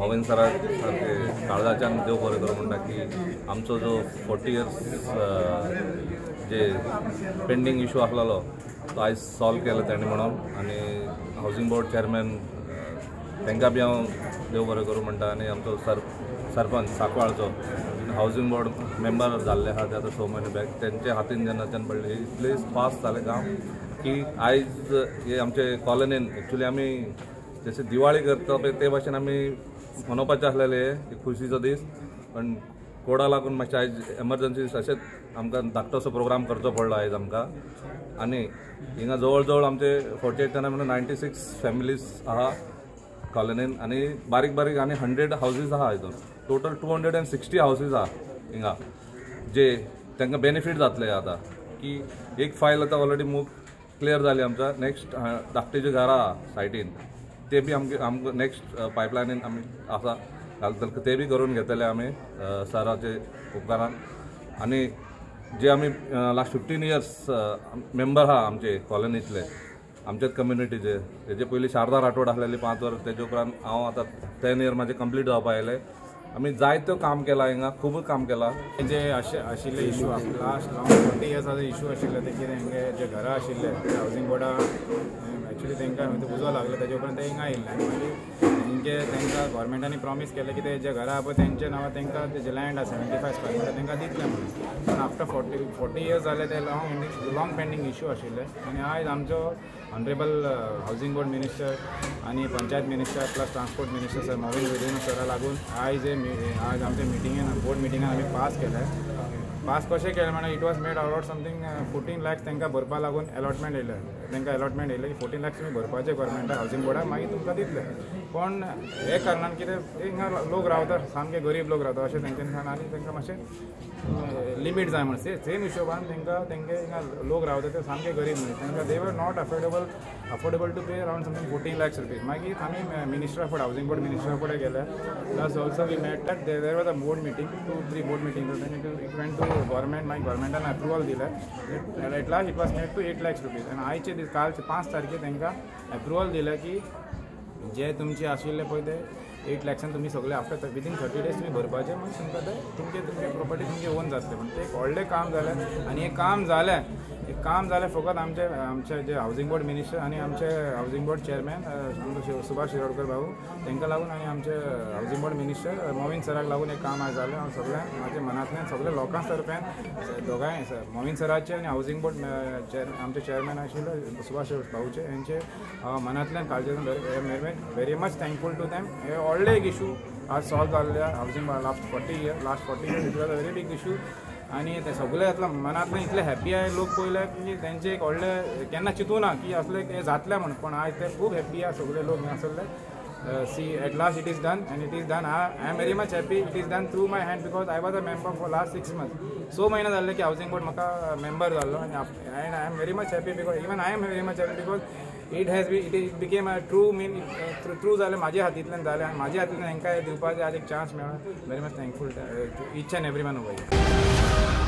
मोविन सराक सारकें काळजाच्यान देव बरें करूं म्हणटा की आमचो जो 40 इयर्स जे पेंडींग इशू आसलेलो तो आयज सॉल्व केलो तेणी म्हणून. आनी हावजींग बोर्ड चेअरमॅन तांकां बी हांव देव बरें करूं म्हणटा. आनी आमचो सरपंच सांकवाळचो हावजींग बोर्ड मेंबर जाल्ले आहा ते आतां 6 म्हयने बॅक तेंचे हातीन जेन्नाच्यान पडले इतले फास्ट जालें काम की आयज हे आमचे कॉलनीन एक्चुली आमी जशें दिवाळी करता पळय ते भाशेन आमी मनोवपाचें आसलेले एक खुशीचो दीस, पण कोडा लागून मातशें आयज एमरजन्सी अशेंच आमकां धाकटोसो प्रोग्राम करचो पडलो आयज आमकां. आनी हिंगा जवळ जवळ आमचे 48 जाणां म्हणून 96 फॅमिलीज आहा कॉलनीन आनी बारीक बारीक आनी 100 हावजीस आहा हितून टोटल 260 हावजीस आहा हिंगा जे तांकां बेनिफीट जातले आतां की एक फायल आतां ऑलरेडी मूव क्लियर जाली आमच्या. नेक्स्ट धाकटी जी घरां आहा सायटीन ते बी आमगे आमकां नेक्स्ट पायपलायनीन आमी आसा घालतले ते बी करून घेतले आमी सराचे उपकारान. आनी जे आमी लास्ट 15 इयर्स मेंबर आहा आमचे कॉलनींतले आमच्याच कम्युनिटीचे, तेजे पयलीं शारदा राठोड आसलेली 5 वर्स, तेजे उपरांत हांव आतां 10 इयर म्हाजें कंप्लीट जावपा आयलें. आमी जायत्यो काम केलां हिंगा, खूब काम केलां. जे आशिल्ले इशू लास्ट लॉंग 40 इयर्साचो इशू आशिल्ले ते कितें हेंगे जे घरां आशिल्ले हावजींग बोर्डा एक्चुली तांकां उजो लागलो तेजे उपरांत ते हिंगा आयिल्ले आनी मागीर हेंचे तांकां गव्हर्मेंटांनी प्रॉमीस केलें की ते जे घरां आहा पळय तेंचे नांवां तांकां तेजें लँड आसा 75 स्क्वेअर मिटर तांकां दितले म्हणून. पूण आफ्टर 40 इयर्स जाले ते लॉंग पेंडींग इशू आशिल्ले. आनी आयज आमचो ऑनरेबल हावजींग बोर्ड मिनिस्टर आनी panchayat minister plus transport minister sir Mauvin Godinho सरा लागून आयज आज आमच्या मिटिंगेन बोर्ड मिटिंगान आमी पास केलें. पास कशें केलें म्हणल्यार it was made allot something 14 lakhs तांकां भरपा लागून अलॉटमेंट येयलें, तांकां अलॉटमेंट येयलें की 14 लॅक्स तुमी भरपाचें गव्हर्मेंटाक हावजींग बोर्डाक मागीर तुमकां दितले. पूण हे कारणान कितें हिंगा लोक रावता सामके गरीब लोक रावता अशें तेंच्यांनी सांगलें आनी तांकां मातशें लिमीट जाय म्हणून सेम हिशोबान तांकां तेंगे हिंगा लोक रावता ते सामके गरीब न्हय, तांकां they were not affordable to pay around something 14 lakhs rupees. मागीर आमी minister for housing board मिनिस्टरा कडेन गेले, plus also we met that there was a board meeting 2-3 board meeting it went to government. मागीर गव्हर्मेंटान अप्रुवल दिलें at last it was made to 8 lakhs rupees. आनी आयचे दीस कालचे 5 तारखेर तांकां अप्रुवल दिलें की जे तुमचे आशिल्ले पळय ते 8 लॅक्सान तुमी सगळे आफ्टर विदीन 30 डेज तुमी भरपाचे मागीर तुमकां ते तुमचे तुमचे प्रोपर्टी तुमचे ओन जातले. म्हण ते एक व्हडलें काम जालें आनी हें काम जालें हें काम जालें फकत आमचे आमचे जे हावजींग बोर्ड मिनिस्टर आनी आमचे हावजींग बोर्ड चेअरमॅन आमचो सुभाष शिरोडकर बाबू तांकां लागून आनी आमचे हावजींग बोर्ड मिनिस्टर मोविन सराक लागून हें काम आयज जालें. हांव सगळ्यांक म्हाज्या मनांतल्यान सगळ्या लोकां तर्फेन दोगांय मोविन सराचे आनी हावजींग बोर्ड आमचे चेअरमॅन आशिल्ले सुभाष भाऊचे हेंचे मनांतल्यान काळजेंतल्यान very much thankful to them. हे व्हडले एक इशू आज सॉल्व जाल्ले housing last 40 years it was a very big issue. आनी ते सगळे आतां मनांतल्यान इतले हॅप्पी आहा लोक पयले की तेंचे एक व्हडले केन्ना चिंतूं ना की असले हें जातलें म्हूण, पूण आयज ते खूब हॅप्पी आहा सगळे लोक आसले. See at last it is done and it is done. I am very much happy it is done through my hand because I was a member for last 6 months. 6 म्हयने जाल्ले की हावजींग बोर्ड म्हाका member जाल्लो आनी and I am very much happy because even I am very much happy because it has be it became a true mean true जालें म्हाज्या हातींतल्यान जालें आनी म्हाज्या हातींतल्यान हेंकां दिवपाचें आज एक चान्स मेळ्ळो. Very much thankful to each and every one over.